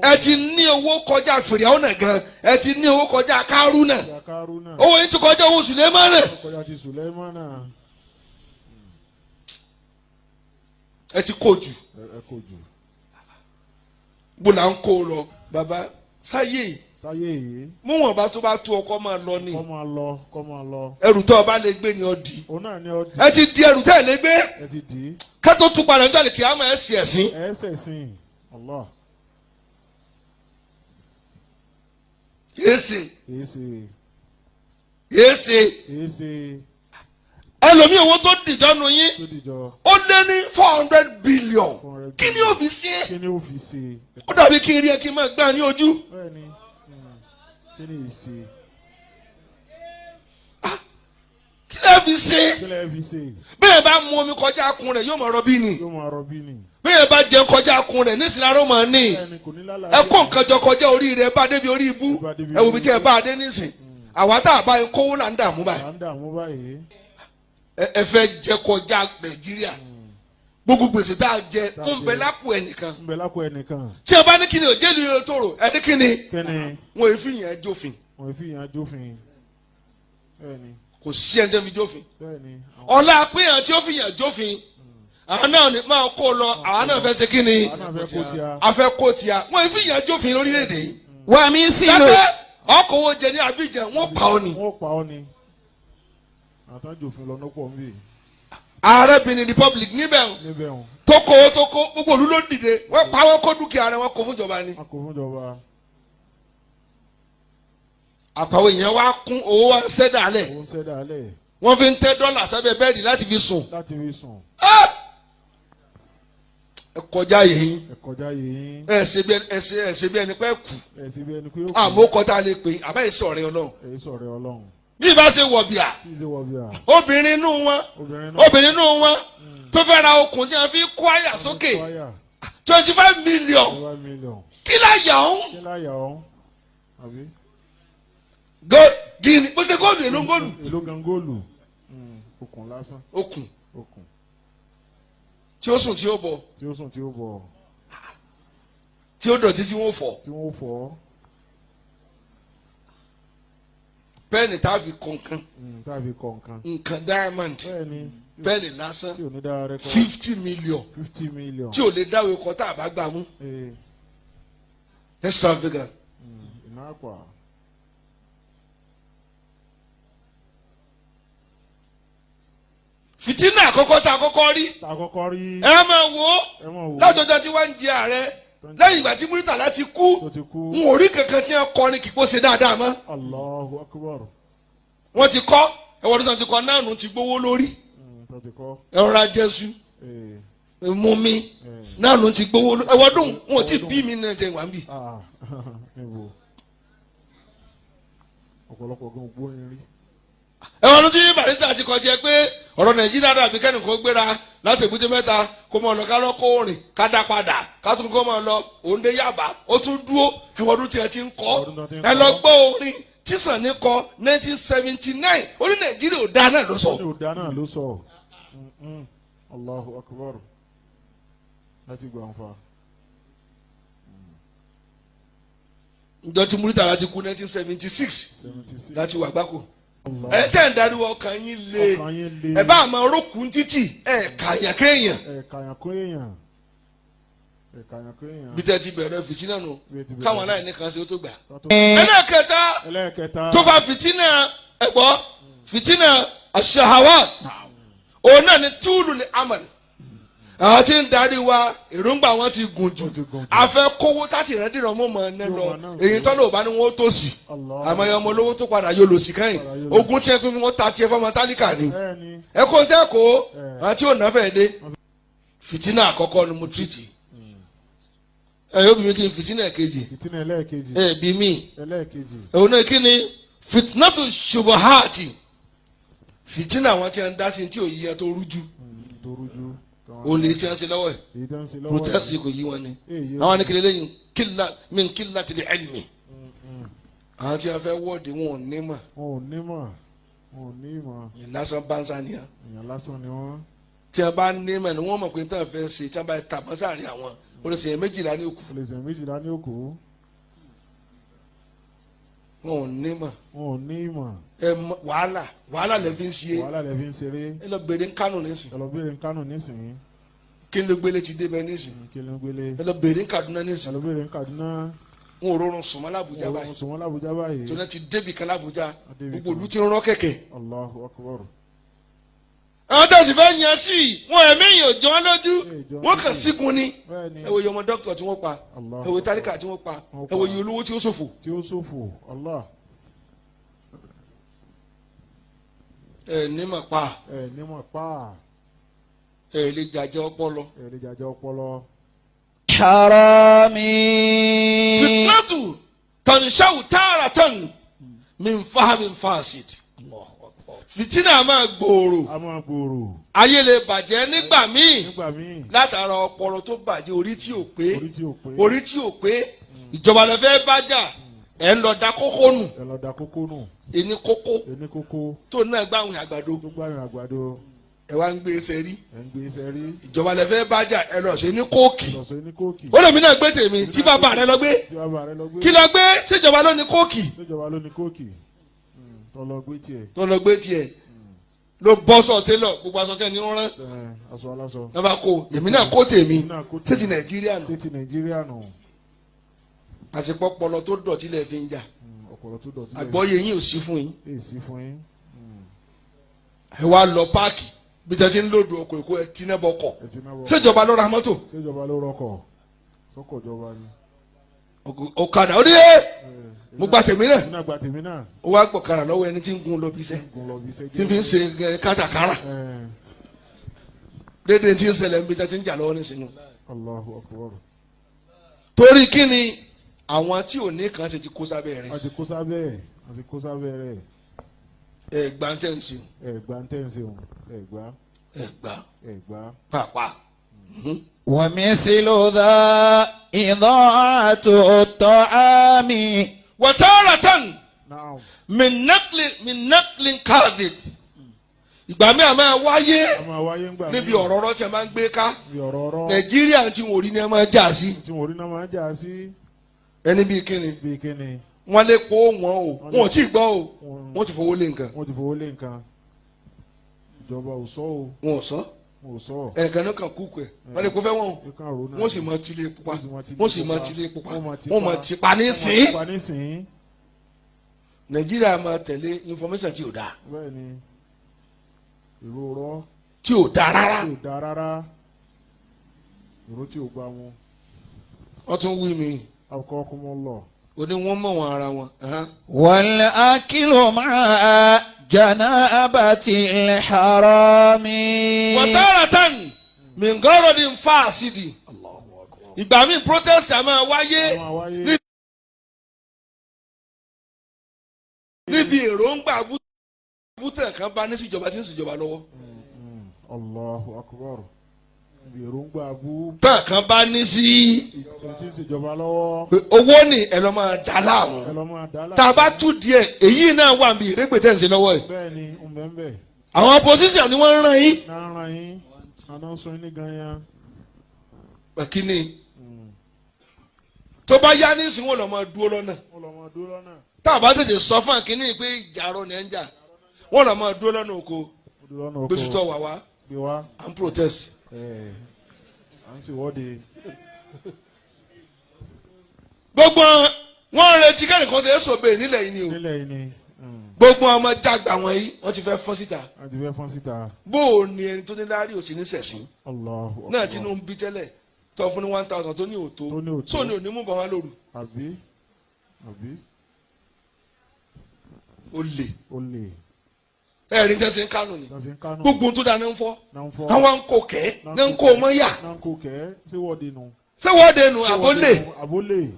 Ẹ ti ní owó kọjá Fìràwọ́nà gan, ẹ ti ní owó kọjá Kárúnà, Kọjá Kárúnà. owó yín ti kọjá owó Sùlẹ́mánà. Kọjá ti Sùlẹ́mánà. Ẹ ti kó jù. Ẹ kò jù. Bó la ń kó lọ bàbá sáyé? Sáyé yìí. Mú wọn bá tó bá tó ọkọ máa lọ ni. Kọ́ máa lọ, kọ́ máa lọ. Ẹrù tó o bá lè gbé ni ọ di. Òun náà ni ọ di. Ẹ ti di ẹrù tẹ́ ẹ lè gbé. Ẹ ti dì í. Ká tó tún padà nígbà kí á máa ẹ sì ẹ̀sìn. Ẹ ṣẹ̀sìn. Allah. Yéèsè. Èé ṣe. Yéèsè. Èé ṣe. Ẹlòmíì, owó tó dìjọ́ nu yín Tó dìjọ. ó lé ní 400 billion. 400. Kí ni ó fi ṣe? Kí ni ó fi ṣe? Ó dàbí kí n rí ẹ kí n máa gbá ní ojú. Bẹ́ẹ̀ni. Kí ni ìṣe? Kí lè fi ṣe? Kí lẹ fi ṣe? Bẹ́ẹ̀ bá mu omi kọjá akun rẹ̀, yóò máa rọbí ni. Yóò máa rọbí ni. Bẹ́ẹ̀ bá jẹun kọjá akun rẹ̀ nísìnyí, aró máa ní. Bẹ́ẹ̀ni, kò ní lálàá. Ẹ kó nǹkan jọ kọjá orí rẹ̀, bá débi orí ibú. Ẹ wò bí tí ẹ bá a dé nísìn, àwa tá a bá yẹn kówó là ń dààmú báyìí. À ń dààmú báyìí. Ẹ fẹ́ jẹ kọjá Nàìjíríà, gbogbo gbèsè tá a jẹ ń bẹ lápò ẹnìkan. Ń bẹ lápò ẹnìkan. Tí ẹ bá ní kíni òjèlú yóò tóró ẹni kíni? Kẹ́ni? Wọn èéfì yẹn jófin. Wọ́n fi yàn jófin. Bẹ́ẹ̀ni. Kò sí ẹni tó fi jófin. Bẹ́ẹ̀ni. Ọlá péyàn tí ó fi yàn jófin, àwọn náà ní máa kó lọ, àwọn náà fẹ́ ṣe kíni? Àwọn náà fẹ́ kó tíya. A fẹ́ kó tíya. Wọn èéfì yàn jófin lórílẹ̀‐èdè yìí. ومثل Dákẹ́ ọkọ̀ owó jẹ ní Abidjan, wọ́n pa ọ́ ni. Wọ́n pa ọ́ ni. Àtàjòfin lọ́nà pọ̀ ń bì. Ààrẹ Benin Republic níbẹ̀ o, Níbẹ̀ wọn. tó kó tó kó gbogbo olú ló dìde, wọ́n pa wọ́n, kó dúkìá rẹ̀, wọ́n kó fún ìjọba ni. Wọ́n kó fún ìjọba. Àpàwọ̀ èèyàn wá kún owó wá ń sẹ́dá lẹ̀. Owó ń sẹ́dá lẹ̀. Wọ́n fi ń tẹ́ dọ́là sábẹ́ bẹ́ẹ̀dì láti fi sùn. Láti fi sùn. Ah! Ẹ kọjá yìí. Ẹ kọjá yìí. Ẹ ṣe bí ẹni pẹ́ kù. Ẹ sì bí ẹni pé ó kù. Àmọ́ kọta lè pè àbá ìsọ̀rẹ́ Ọlọ́run. Ẹ sọ̀rọ̀ Ọlọ́run. Bí ìbá ṣe wọ̀ bíà. Kí ṣe wọ̀ bíà. Obìnrin inú wọn. Obìnrin náà. Obìnrin inú wọn tó fẹ́ ra okùn tí wọ́n fi kó àyà sókè, Wáyà. 25 million. 5 million. Kí láyà ń? Kí láyà ọ́? Àbí? Gíní bó ṣe góòlù, èló ń góòlù? Èló gan góòlù? Okùn lásán. Okùn. Okùn. Tí ó sùn tí ó bọ̀. Tí ó sùn tí ó bọ̀. Tí ó dọ̀tí tí wọ́n fọ̀. Tí wọ́n fọ̀. Pẹ́ẹ̀nì tá a fi kọ̀ọ̀kan. Tàbí kọ̀ọ̀kan. Nǹkan diamond. Bẹ́ẹ̀ni. Pẹ́ẹ̀nì lásán. Tí ò ní dára rẹ kọ́. 50 million. 50 million. Tí ò lè dáwọ́ ikọ̀ tá a bá gbà mú. Ee. Extravagant. Iná àpà. Fìtínà àkọ́kọ́ tá a kọ́kọ́ rí. Tá a kọ́kọ́ rí. Ẹ máa wò ó. Ẹ mọ̀ wò. Látọjọ́ tí wọ́n ń jẹ ààrẹ, lẹ́yìn ìgbà tí Muritàlá ti kú, Tó ti kú. n ò rí kankan tí wọ́n kọ́ ni kì í kó ṣe dáadáa mọ́. Allahu Akbar. Wọ́n ti kọ́ ẹ̀wọ̀n tó ti kọ́ náà nù ti gbówó lórí. Tó ti kọ́. Ẹ̀rọ ajẹ́sù Ee. mú mi Ee. náà nù ti gbówó lórí ẹ̀wọ̀n dùn wọn ò tí ì bí mi náà jẹ wà ń bì. Ah, níbo? Ọ̀pọ̀lọpọ̀ gan gbórin rí. Ẹ̀wọ̀n tí Barrister ti kọjá pé ọ̀rọ̀ Nàìjíríà dàbí kẹ́nìkan gbéra láti Èbúté Mẹ́ta kó mọ̀ lọ kálọ́ kó rìn ká dá padà ká tún kó mọ̀ lọ Òǹdé Yàbá, ó tún dúró. Ẹ̀wọ̀n tí ẹ ti ń kọ́. Ọdún tó ti ń Ẹ lọ kọ́. gbọ́ orin tísàn ní kọ 1979, ó ní Nàìjíríà ò dáa náà ló sọ. Ní òdà náà ló sọ. Allahu Akbar. Láti gbà ń fa. Ǹjọ́ tí Muritàlá ti kú 1976 76. láti wà gbáko. Allah. Ẹ tẹ́ ń dariwo, ọkàn yín le. Ọkàn yín le. Ẹ bá àmọ́ orókùn títì ẹ kàyàn kéèyàn. Ẹ kàyàn kó èèyàn. Ẹ kàyàn kó èèyàn. Bí tẹ́ ti bẹ̀rẹ̀ fìtínà nù. Bí ẹ ti bẹ̀rẹ̀. Káwọn aláìní kan ṣe ó tó gbà. Ká tó- Ẹlẹ́ẹ̀kẹta Ẹlẹ́ẹ̀kẹta. tó fa fìtínà, ẹ̀gbọ́ fìtínà aṣahawa, òun náà ni túlù lè amọ̀lẹ̀. Àwọn tí ń darí wa, èròǹgbà wọn ti gùn jù. Ó ti gùn jù. Afẹ́ kówó táti ìrandíran mọ́ mọ́ ẹ lọ. Yóò máa náà. Èyí tọ́lọ̀ ò bá ní wọ́n tó sì. Allah. Àmọ́ ọmọ olówó tó padà yóò lò sí kẹ́yìn, Padà yóò lò sí. ogún tí ẹ pín fún wọn ta tiẹ̀ fọmọ tálíkà ni. Bẹ́ẹ̀ni. Ẹ kó tẹ́ kó Eh. àwọn tí ò ná fẹ́ dé. Fìtínà àkọ́kọ́ ni mo tírìtì. Ẹ yóò bí mi kí n fìtínà kejì. Fìtínà ẹlẹ́ẹ̀kejì. Ẹ bí mi. Ẹlẹ́ẹ̀kejì. Òun náà kí ni? Fìtínàtù ṣubuhati, fìtínà àwọn tí wọn ń dá sí tí ò yí ẹ tó rújú. Tó rújú. Òun lè tí wọn ṣe lọ́wọ́ ẹ̀. Èyí tó ń ṣe lọ́wọ́. Protest kò yí wọn ni. Èyí. Àwọn ní kiri lẹ́yìn kílà min kílà ti di ẹ̀lmi, àwọn tí wọn fẹ́ wọ́ọ̀dì wọn ò ní mọ̀. Wọn ò ní mọ̀. Wọn ò ní mọ̀. Yẹn lásán bánsá ni wọn. Èèyàn lásán ni wọ́n. Tí wọn bá ní mọ̀ ni wọ́n mọ̀ pé tí wọn fẹ́ ṣe, tí wọn bá tàbọ̀ sáàrin àwọn Ó lè sèyàn 12 ní òkú. Ó lè sèyàn 12 ní òkú. Wọn ò ní mọ̀. Wọn ò ní ìmọ̀. Ẹ mọ wàhálà, wàhálà lè fi ń ṣe. Wàhálà lè fi ń ṣeré. Ẹ lọ bèrè ń Kánò nísìn. Ẹ lọ béèrè ń Kánò nísìnyí. Kí ló gbélé ti dé bẹ nísìn. Kí ló gbélé. Ẹ lọ bèrè ń Kaduna Ẹ nísìn. lọ béèrè ń Kaduna. Wọn ò rọrùn sùnmọ́ l'Àbújá Wọn báyìí. ò sùn wọn l'Àbújá báyìí. Tó náà ti débì kan l'Àbújá. Débì Gbogbo kan. ìlú ti ń rọ́ kẹ̀kẹ́. Allahu Akbar. Àwọn tó sì fẹ́ yan sí i, wọn ẹ̀mí èèyàn ò jọ wọn lójú. Ẹ jọ Wọn kàn sígun ni. Bẹ́ẹ̀ ni. Ẹ wo iye ọmọ dókítà tí wọ́n pa. Allah. Ẹ wo tálíkà tí wọ́n pa. Wọ́n Ẹ wo pa. iye olówó tí ó ṣòfò. Tí ó ṣòfò, Allah. Ẹ ní mà pa. Ẹ ní mọ̀ pa. Ẹ lè jàjẹ ọpọlọ. Ẹ lè jàjẹ ọpọlọ. حرام. Fitnatu tanṣaw taaratan min fahamin fasid. Fitina máa gbòòrò. A máa gbòòrò. Ayé lè bàjẹ́ nígbà míì Nígbà míì. látara ọpọlọ tó bàjẹ́, orí tí ò pé. Orí tí ò pé. Orí tí ò pé. Ìjọba lè fẹ́ bájà, ẹ̀ ń lọ da kókó nù. Ẹ lọ da kókó nù. Ẹni kókó Ẹni kókó. tó náà gbàwìn àgbàdo. Tó gbàyàn àgbàdo. Ẹ wá ń gbé ẹsẹ̀ rí. Ẹ ń gbé iṣẹ́ rí. Ìjọba lè fẹ́ bájà, ẹ lọ ṣe ní kóòkì. Lọ́sọ̀ ní kóòkì. Ó lèmi náà gbé tèmi tí bàbá rẹ lọ gbé. Tí bàbá rẹ lọ gbé. Kí lọ gbé? Ṣèjọba ló ní kóòkì? Ṣèjọba ló ní kóòkì tó lọ gbé tiẹ̀. Tó lọ gbé tiẹ̀ ló bọ́ sọ télọ̀, gbogbo aṣọ tí ẹni ń rán. Ẹ, aṣọ aláṣọ. Náà bá kó èmi náà kó tèmi. Èmi náà kó Ṣé ti tèmi. Nàìjíríà nù? Ṣé ti Nàìjíríà nù? Àṣepọ̀ pọlọ tó dọ̀tí lẹ̀ fi ń jà. Ọ̀pọ̀lọ tó dọ̀tí. Àgbọ́yé yín ò sí fún yín. Èsì fún yín. Ẹ wá lọ páàkì bí tẹ́ ti ń lòdù ọkọ̀ Èkó, ẹ tí náà bọ̀ kọ̀. Ẹ ti náà bọ̀. Ṣèjọba ló ra mọ́tò? Ṣèjọba ló rọkọ̀? Sọ́kọ̀ ìjọba ni. Ọ̀kadà ó ní ẹ́ mo gba tèmi náà. Èmi náà gba tèmi náà. Ó wá gbọ̀kadà lọ́wọ́ ẹni tí ń gun lọ bí iṣẹ́ Gun lọ bí iṣẹ́. tí fi ń ṣe kátàkárà. Ẹ, Dédé tí ń ṣẹlẹ̀ níbi tẹ́ ti ń jà lọ́wọ́ nísìnyí. Allahu Akbar. Torí kí ni àwọn tí ò ní kan ṣe ti kó sábẹ́ rẹ̀? A ti kó sábẹ́ ẹ̀, a ti kó sábẹ́ rẹ̀. Ẹ gbà ń tẹ̀ ń ṣe. Ẹ gbà ń tẹ̀ ń ṣe òun. Ẹ gbà. Ẹ gbà. Ẹ gbà. Pàápàá. ومثل ذا إضاعة الطعام. وتارة Naam. من نقل كاذب. Ìgbà mi àmọ́ wáyé A máa wáyé ńgbà míì. níbi ọ̀rọ̀ ọ̀rọ̀ tí a máa ń gbé ká. Níbi ọ̀rọ̀ ọ̀rọ̀. Nàìjíríà tí wọn ò rí ni ẹ máa jà sí. Tí wọ́n rí náà máa ń jà sí. Ẹni bíi kíni? Bíi kíni? Wọ́n lè kó wọn o, wọn ò tí ì gbọ́ o, wọ́n ti fowó lé nǹkan. Wọ́n ti fowó lé nǹkan. Ìjọba ò sọ o. Wọn ò sọ. Wọn ò sọ. Ẹnìkan náà kàn kúkú ẹ, wọ́n lè kó fẹ́ wọn o. Kíkan ro náà. Wọ́n sì mọ tilé pupa. Wọ́n sì mọ tilé Wọ́n sì mọ pupa. tilé pupa. Wọ́n mọ tipa. Wọ́n mọ tipa Wọ́n mọ nísìn. tipa nísìn. Nàìjíríà máa tẹ̀lé information tí ò dáa. Bẹ́ẹ̀ ni. Ìró rọ́. Tí ò dáa rárá. Tí ò dáa rárá. Ìró tí ò bá wọn. Wọ́n tún wí mi. Akọ́kọ́mọ́ lọ. Ó ní wọ́n mọ̀ wọn ara wọn. والأكل مع جنابة الحرام. وتارة من غرض فاسد. Ìgbà míì protest a máa wáyé Wọ́n máa wáyé. níbi èròǹgbà bútẹ̀ kan bá ní síjọba tí ń síjọba lọ́wọ́. Allahu Akbar. Ibi èròǹgbà abú. Tán kan bá ní sí Ìjọba tí ń ṣèjọba lọ́wọ́. pé owó ni ẹ lọ́ máa dà láàmú. Ẹ lọ́ máa dá láàmú. Tá a bá tú díẹ̀, èyí náà wà níbi ìrégbè tẹ̀ ń ṣe lọ́wọ́ yìí. Bẹ́ẹ̀ ni, ń bẹ́ẹ̀ bẹ́ẹ̀. Àwọn opposition ni wọ́n ń ràn yín. Náà ràn yín. Àná sun yín ní gan-an. Kíni tó bá yá nísìnyí, wọn lọ máa dúró lọ́nà. Wọ́n lọ́ máa dúró lọ́nà. Tá a bá tètè sọ fún àkíní pé ìjà arọ ni ẹ ń jà, wọn lọ máa dúró lọ́nà oko. Wọ́n dúró lọ́nà oko. Gbèsè tó wà wá. Gbé wá. À ń protest. Ẹ̀, à ń ṣèwọ́de. Gbogbo wọn ń retí kẹ́nìkan ṣe é sọ̀bẹ̀ nílẹ̀ yìí ni o. Nílẹ̀ yìí ni. Gbogbo ọmọ jágbà wọn yìí, wọ́n ti fẹ́ fọ́n síta. A ti fẹ́ fọ́n síta. Bó o ní ẹni tó ní láárí òsì ní sẹ̀sìn. Allahu Akbar. Náà tinú ń bí tẹ́lẹ̀ tó fún ní 1,000 tó ní òtó. Tó ní òtó. Sóò ní òní mú bọ̀ wá lóru. Àbí? Àbí? Ó lè. Ó lè. Ẹ̀rín tẹ́ ṣe ń Kánò ni. Tọ́sí ń Kánò. Gbogbo ohun tó dáná ń fọ́. Náà ń fọ́. Àwọn ń kó kẹ́ ní ń kó mọ́ yà. Náà ń kó kẹ́. Ṣé wọ́ọ̀dì nù? Ṣé wọ́ọ̀dẹ nù àbólè? Àbólè.